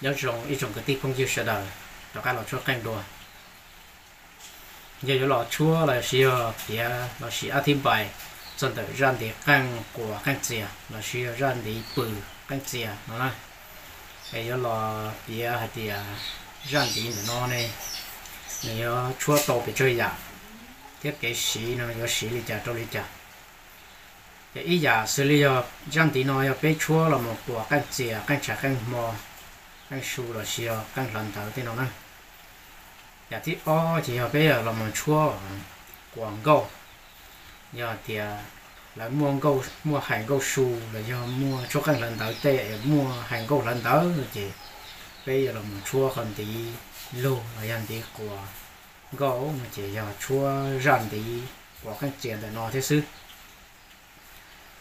Nyob zoo ib tsoom kwv tij phooj ywg sawv daws, rov qab los tshuab qeej dua. Yog yuav los tshuab los sis yog piav los sis ab thib npais txog ntawm zaj ntiv qeej quas qeej txias los sis yog zaj ntiv pw qeej txias no na, es yuav los piav hais tias zaj ntiv ntawm no ne, nws yuav tshuab tau pes tsawg yam, thiab kev siv no yuav siv li cas rau li cas. Ces ib yam xws li yog zaj ntiv no yog peb tshuab los mus quas qeej txias, qeej tshais, qeej hmo, qeej su los sis yog qeej hlawv ntawv tej no na. Yam thib ob ces yog peb yog los mus tshuab quas nkauj, yog tias lawv muaj hais nkauj su los yog muaj tshuab qeej hlawv ntawv tej es muaj hais nkauj hlawv ntawv no ces peb yuav los mus tshuab qhov ntiv lug los yog ntiv quas nkauj no ces yog tshuab zaj ntiv quas qeej txias ntawm no thiab xwb.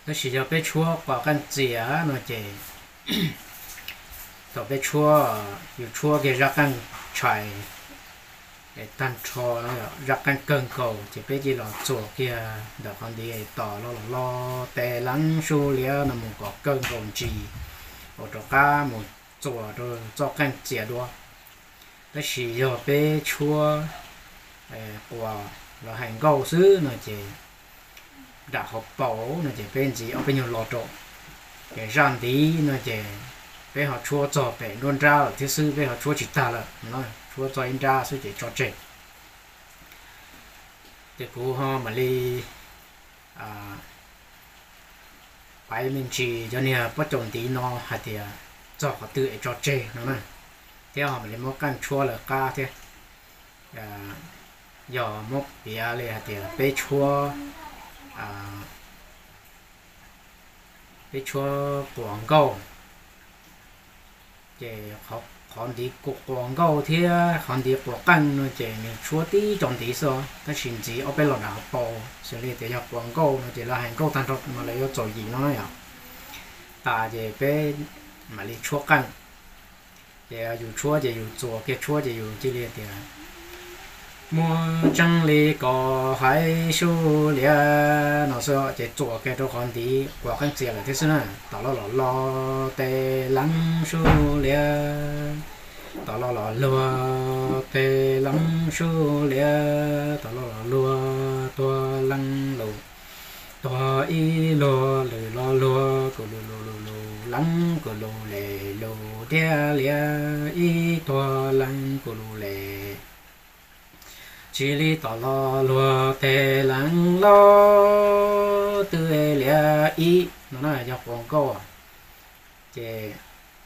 Tab sis yog peb tshuab quas qeej txias no ces thaum peb tshuab, yus tshuab kiag zaj qeej tshais tag nrho, zaj qeej kawg nkaus ces peb cia li los txuas kiag ntawm qhov ntiv tos los los los tes leev su liav no mus kom kawg nkaus ntsis, ua rov qab mus txuas rau txoj qeej txias dua. Tab sis yog peb tshuab quas los hais nkauj xwb no ces nram hauv paus no ces peb ntxiv ob peb nyuag lo rau. Ces zaj ntiv no ces peb ho tshuab txog pem nruab nrab lawm thiab xwb, peb ho tshuab tsis tag lawm, tshuab txog ib nrab xwb ces tso tseg. Ces kuv ho mam li paiv me ntsis cov niag pob caus ntiv no hais tias txog qhov twg es tso tseg no na, thiab ho mam li muab qeej tshuab lawv qab thiab. Yog muab piav li hais tias peb tshuab, peb tshuab quas nkauj, ces qhov ntiv quas nkauj thiab qhov ntiv quas qeej no ces nws tshuab tib co ntiv xwb os, tab sis ntxiv ob peb lo nram hauv paus, xws li tias yog quas nkauj no ces lawv hais nkauj tag nrho mas lawv yuav txaus yim no na yom. Tas ces peb mam li tshuab qeej. Ces yus tshuab ces yus txuas kiag tshuab ces yus cia li tias muaj tseeb li kom hais su liav no xwb ces txuas kiag rau qhov ntiv quas qeej txias lawm thiab xwb na. Tom lo los los tes leev su liav, tom lo los luag tes leev su liav, tom lo los luag tuag leev lus, tuag ib luag lwm lo luag kuv lus lus lus lus leev kuv lus lem lus thiab liav ib tuag leev kuv lus lem. Tsis li tom lo luag tes leev los twb liav ib no na yog quas nkauj. Ces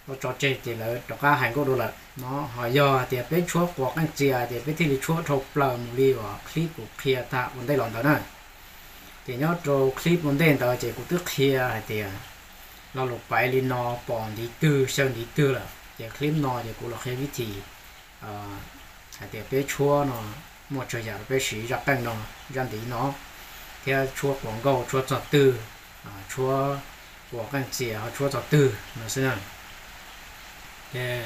ua tso tseg ces lawv rov qab hais nkauj dua lawm no. Ho yog hais tias peb tshuab quas qeej txias ces peb thiaj li tshuab dhau plaws mus li uas clip kuv qhia tag ua ntej los ntawd na. Ces nyob rau clip ua ntej ntawd ces kuv twb qhia hais tias lo lus paiv li no pom ntiv twg xyaw ntiv twg lawm, ces clip no ces kuv los qhia vib thim hais tias peb tshuab no muaj tsawg yam rau peb siv zaj qeej no, zaj ntiv no, thiab tshuab quas nkauj tshuab txog twg, tshuab quas qeej txias ho tshuab txog twg no xwb na. Ces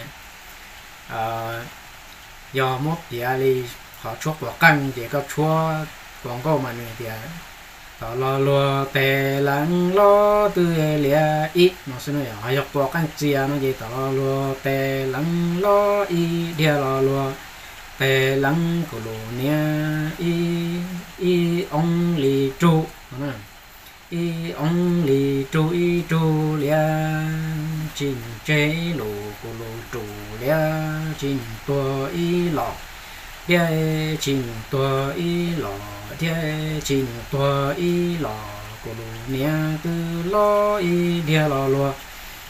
yog muab piav li qhov tshuab quas qeej ces koj tshuab quas nkauj mas nws tias tom lo luag tes leev los twb liav ib no xwb na. Ho yog quas qeej txias no ces tom lo luag tes leev los ib dhia lo luag tes leev kuv lus niav ib, ib oob li rug no na. Ib oob li rug ib rug liav, tsis tseg ib lus kuv lus rus liav, tsis tuag ib los thiab, tsis tuag ib los thiab, tsis tuag ib los kuv lus niav twb los ib dhia lo luag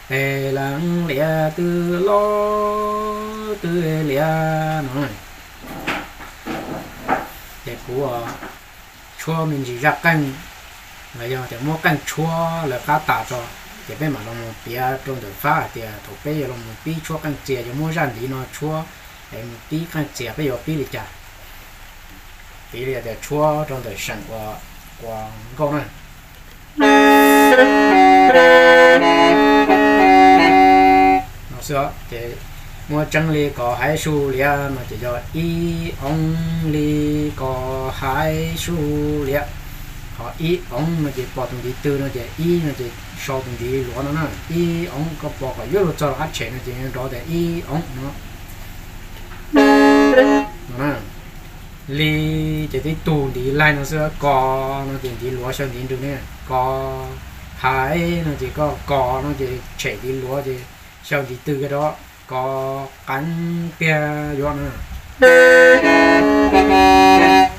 tes leev liav twb los twb liav no. Ces kuv tshuab me ntsis zaj qeej los yog tias muab qeej tshuab lawv qab tas tso, ces peb mam los mus piav rau ntawm fab hais tias thaum peb yuav los mus pib tshuab qeej txias, yuav muab zaj ntiv no tshuab es mus pib qeej txias peb yuav pib li cas. Piv li tias tshuab rau ntawm seem uas quas nkauj na. No xwb, ces muaj tseeb li kom hais su liav no ces yog ib oob li kom hais su liav. Ib oov no ces pos tus ntiv tw no ces ib no ces sau tus ntiv luav no na, ib oov. Koj pos kom yuav luag txog rau qab tshem no ces nrov tias ib oov no. Li ces tib tug ntiv laig no xwb, ko no ces ntiv luav xyaw ntiv nrws ne, ko. Hais no ces koj ko no ces tshem ntiv luav ces xyaw ntiv tw kiag rau, ko, qeeb tiag yuav na.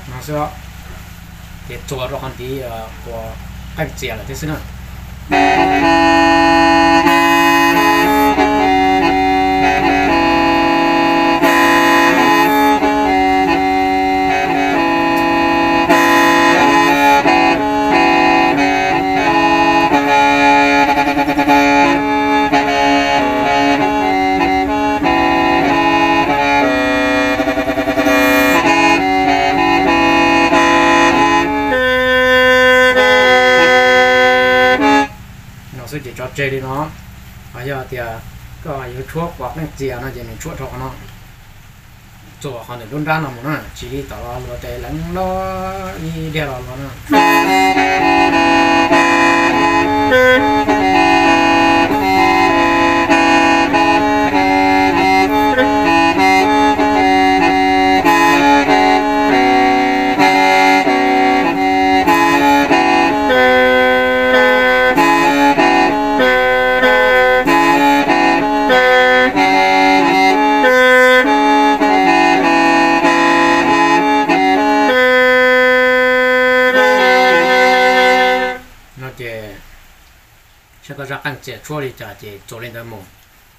No xwb, ces txuas rau qhov ntiv uas qeej txias lawm thiab xwb na. No xwb ces tso tseg li no. Ho yog tias koj yuav tshuab quas qeej txias no ces nws tshuab rau qhov no, txuas qhov ntawm lub nrab no mus na, tsis li tom los luas tes leev los ib diag los luas na. No ces saib koj zaj qeej txias tshuab li cas ces txuas li ntawd mus.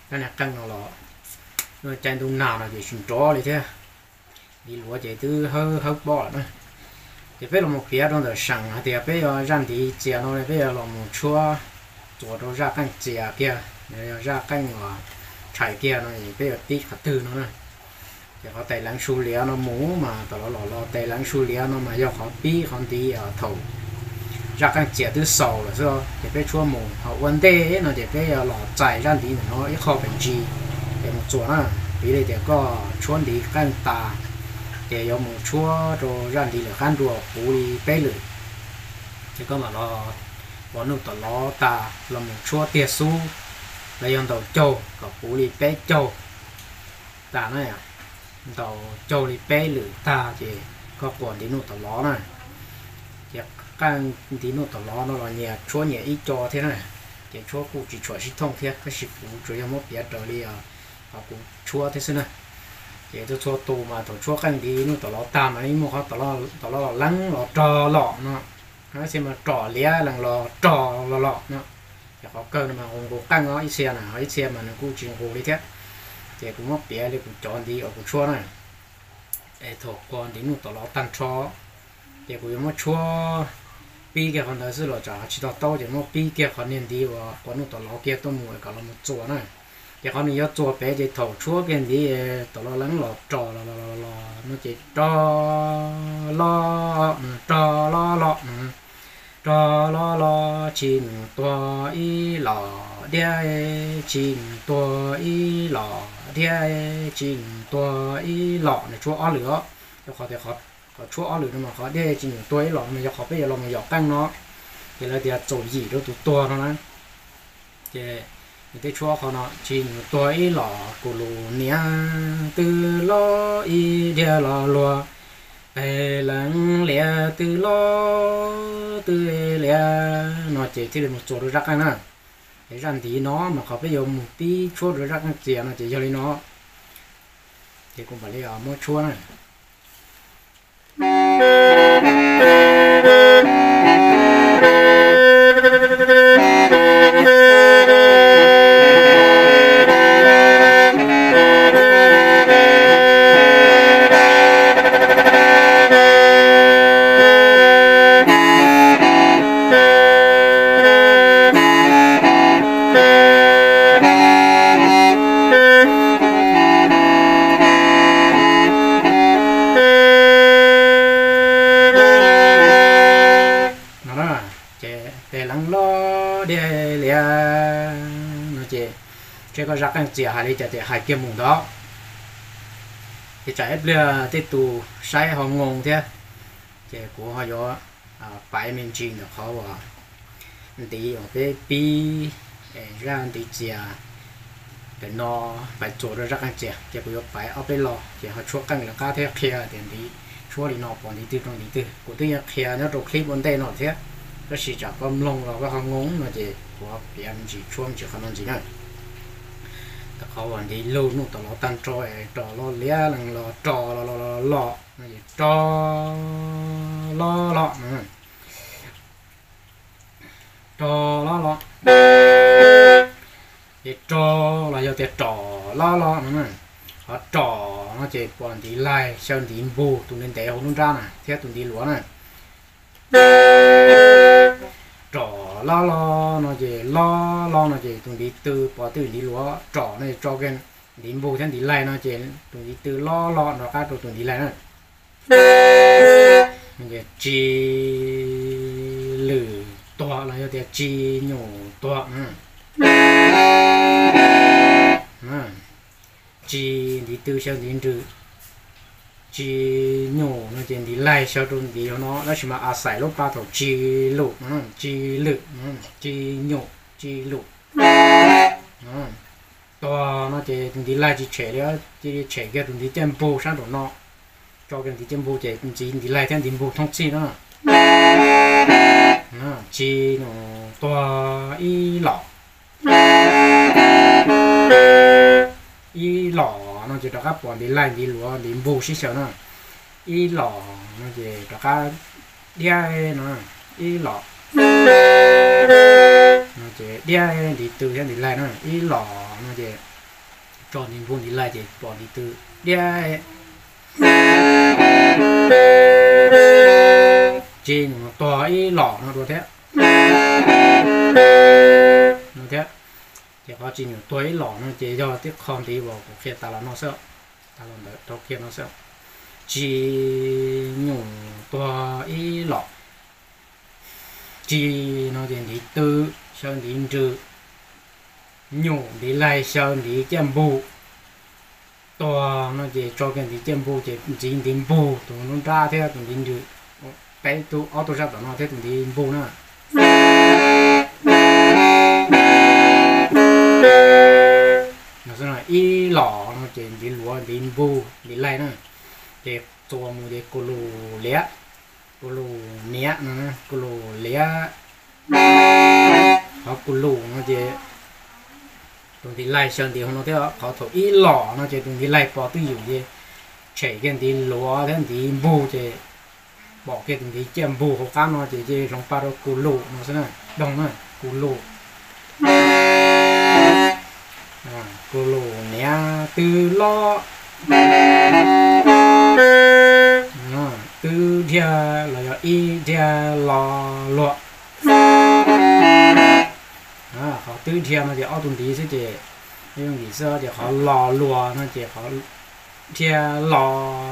Koj niag qeej no los cai ntuj nag no ces tsis nrov li thiab. Ntiv luav ces twb hawb hawb pob lawm na. Ces peb los mus piav rau ntawm seem hais tias peb yuav zaj ntiv txias no peb yuav los mus tshuab txuas rau zaj qeej txias kiag, yog zaj qeej uas tshais kiag no peb yuav pib qhov twg no na. Ces qhov tes leev su liav no mus mas tom los los los tes leev su liav no mas yog qhov pib qhov ntiv thaum zaj qeej txias twb xaus lawm xwb. Ces peb tshuab mus ho ua ntej no ces peb yuav los txais zaj ntiv ntawm no ib qho pem ntsis, ces mus txuas na. Piv li tias koj tshuab ntiv qeej tas, ces yuav mus tshuab rau zaj ntiv lwm qab nruas puv li peb lwm. Ces koj mam los ua nuj tom lov tas los mus tshuab tiag xub, los yog ntaus caug kom puv li peb caug tas na, ntaus caug li peb lwm tag ces koj quas ntiv nuj tom lov na. Ces qeej ntiv nuj tom lov no los nyias tshuab nyias ib co thiab na, ces tshuab kuj tsis tshua sib thooj thiab, tab sis kuv tsuas yog muab piav raws li qhov kuv tshuab thiab xwb na. Ces txhua txhua tus mas thaum tshuab qeej ntiv nuj tom lov tag mas yeej muaj qhov tom lov los leeb los rog los no, ib txhia mas rom liav lees los rog los los no. Ces qhov kawg no mas nqus nqus qeej os, ib txhia na, ho ib txhia mas nws kuj tsis nqus li thiab. Ces kuv muab piav li kuv cov ntiv uas kuv tshuab na. Es thaum quas ntiv nuj tom lov tag nrho, ces kuv yuav muab tshuab pib kiag qhov ntawd xwb los tsam tsis to taub, ces muab pib kiag qhov niag ntiv uas quas nuj tom lov kiag tuaj mus kom los mus txuas na. Ces qhov nws yuav txuas pem ces thaum tshuab kiag ntiv tom lov leeb los rog los los los no ces rog los, rog los los, rog los los tsis mus tuag ib los diab, tsis mus tuag ib los diab, tsis mus tuag ib los. Nws tshuab ob lwm os, rau qhov tias qhov tshuab ob lwm no mas qhov diab tsis mus tuag ib los no yog qhov peb yuav los mus yom qeej no, ces lawv tias txaus yim rau tus tuag no na. Ces nws twb tshuab qhov no, tsis mus tuag ib los kuv lus niam twb loj ib diag los luag, pes leev liav twb loj twb liav no ces thiaj li mus txuas rau zaj qeej na. Es zaj ntiv no mas qhov peb yuav mus pib tshuab rau zaj qeej txias no ces yog li no. Ces kuv mam li muab tshuab na. No na, ces pes leev loj diag liav no ces, seb koj zaj qeej txias hais li cas ces hais kiag mus ntawd. Ces tsam ib pliag tej tus saib ho ngoo thiab, ces kuv ho yuav paiv me ntsis ntawm qhov uas ntiv uas peb pib zaj ntiv txias ntawm no, paiv txuas rau zaj qeej txias, ces kuv yuav paiv ob peb lo ces ho tshuab qeej lawv qab thiab qhia tias ntiv tshuab li no pom ntiv twg rau ntiv twg. Kuv twb yeej qhia nyob rau clip ua ntej no thiab, tab sis tsam koj mloog los koj ho ngoo no ces kuv piav me ntsis tshuab me ntsis qhov no ntxiv na. Ntawm qhov uas ntiv lug nuj tom los tag nrho es ros lo liab lees los ros los los los los no es ros lo lo, ros lo lo, ces ros los yog tias ros lo lo no. Qhov ros no ces pom ntiv laig xyaw ntiv npug tus ntev ntev hauv lub nrab na thiab tus ntiv luav na. Ros lo lo no ces lo lo no ces tus ntiv tw pov twj ntiv luav, ros no ces tso kiag ntiv npug thiab ntiv laig no ces tus ntiv tw lo lo nrov qab rau tus ntiv laig na. Tsi lwm tuag los yog tias tsi nyum tuag. Tsi ntiv tw xyaw ntiv nrws, tsi nyum no ces ntiv laig xyaw rau ntiv no, tab sis mas a xais lub pa thaum tsi lwm, tsi lwm, tsi nyum, tsi lwm. Tuag no ces tus ntiv laig tsis tshem li, cia li tshem kiag tus ntiv ciaj npug sab nraum no, tso kiag ntiv ciaj npug ces ntxiv ntiv laig thiab ntiv npug thoob txhij na. Tsi nyum tuag ib lom. Ib lom no ces rov qab pom ntiv laig ntiv luav ntiv npug sib xyaw na. Ib lom no ces rov qab diab no, ib lom no ces diab ntiv tw thiab ntiv laig na. Ib lom no ces tso ntiv npug ntiv laig ces pom ntiv tw diab. Tsi nyum tuag ib lom no dua thiab, no thiab. Ces qhov tsi nyum tuag ib lom no ces yog tib qho ntiv uas kuv qhia tas los no xwb, tas los ntawd rau qhia no xwb. Tsi nyum tuag ib lom. Tsi no ces ntiv tw xyaw ntiv nrws, nyum ntiv laig xyaw ntiv ciaj npug, tuag no ces tso kiag ntiv ciaj npug ces ntxiv ntiv npug tus nruab nrab thiab tus ntiv nrws, peb tug ob tug sab tom no thiab tus ntiv npug na. Ib lom no ces ntiv luav ntiv npug ntiv laig na, ces txuas mus ces ku lus liab, ku lus niab no, ku lus liab. Qhov ku lus no ces tus ntiv laig xyaw ntiv hauv no thiab. Qhov thaum ib lom no ces tus ntiv laig pov twj ywm ces tshem kiag ntiv luav thiab ntiv npug ces pom kiag tus ntiv ciaj npug hauv qab no ces cia li hloov pa rau ku lus no xwb na, doog na, ku lus. Ku lus niab twb lob, twb dhia los yog ib dhia lo luag. Qhov twb dhia no ces ob tug ntiv xwb ces, yooj yim xwb ces qhov lo luag no ces qhov dhia lo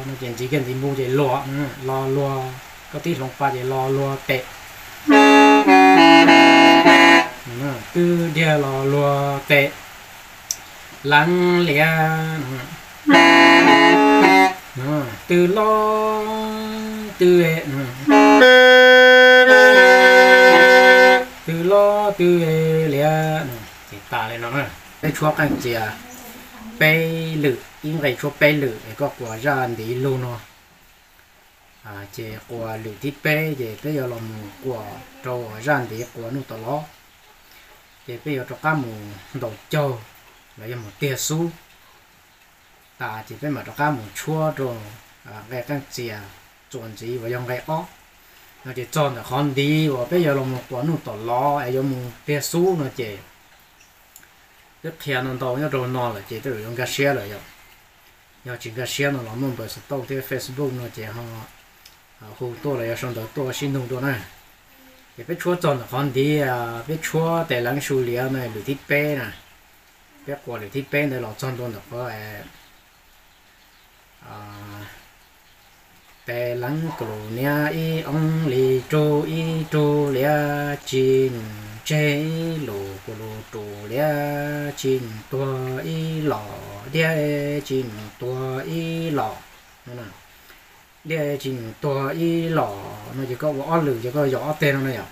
no ces ntxiv kiag ntiv npug ces luag, lo luag, koj tib hloov pa ces lo luag tes. Twb dhia lo luag tes, leev liab, twb lob twb, twb lob twb liab. Ces tas li no na. Peb tshuab qeej txias peb lwm, ib nqe tshuab peb lwm es koj quas zaj ntiv lug no. Ces quas lwm thib peb ces peb yuav los mus quas rau zaj ntiv quas nuj tom los. Ces peb yuav rov qab mus ntaus caug los yog mus tiag xub tas ces peb mam rov qab mus tshuab rau nqe qeej txias txuas ntxiv uas yog nqe ob no. Ces txog ntawm qhov ntiv uas peb yuav los mus quas nuj tom los es yuav mus tiag xub no ces twb qhia no ntau nyob rau no lawm ces tej zaum yuav nkag siab lawm yom. Yog tsis nkag siab no los muaj npawb xov tooj thiab Facebook no ces ho hu tuaj los yog sau ntawv tuaj sib nug dua na. Ces peb tshuab txog ntawm qhov ntiv, peb tshuab tes leev su liav na, lwm thib peb na. Peb quas lwm thib peb ntawd los txog ntua ntawm qhov tes leev ku lus niab ib oob li rug ib rug liab tsis nyum tseg ib lus ku lus rus liab tsis nyum tuag ib lom diab tsis nyum tuag ib lom. Diaj tsis nyuam tuag ib los no ces koj ua ob lwm ces koj yog ob teg no na yom.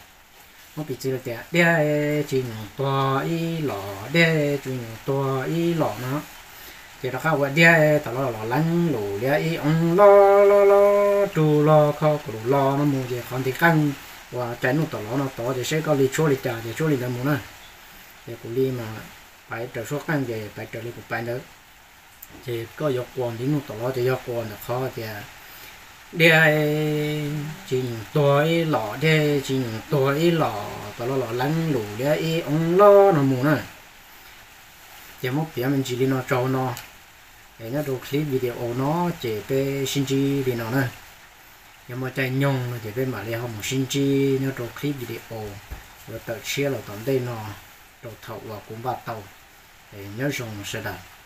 Muab piv txwv tias diaj tsis nyuam tuag ib los, diaj tsis nyuam tuag ib los no. Ces rov qab ua diaj tom los los leeb lus liab ib oo los los los rug los kho kuv lus los no mus ces qhov ntiv qeej uas cais nuj tom los no tod ces seb koj li tshuab li cas ces tshuab li ntawd mus na. Ces kuv li mas pais raws suab qeej ces pais raws li kuv pais ntawd. Ces koj yuav quas ntiv nuj tom los ces yog quas ntawm qhov tias diaj tsis nyuam tuag ib los, diaj tsis nyuam tuag ib los tom los los leeb lus liab ib oo los no mus na. Ces muab piav me ntsis li no tso no. Es nyob rau clip video no ces peb sib ntsib li no na. Yog muaj caij nyoog no ces peb mam li ho mus sib ntsib nyob rau clip video uas tawm tshiab los tom ntej no rau thaum uas kuv npaj tau. Nyob zoo sawv daws.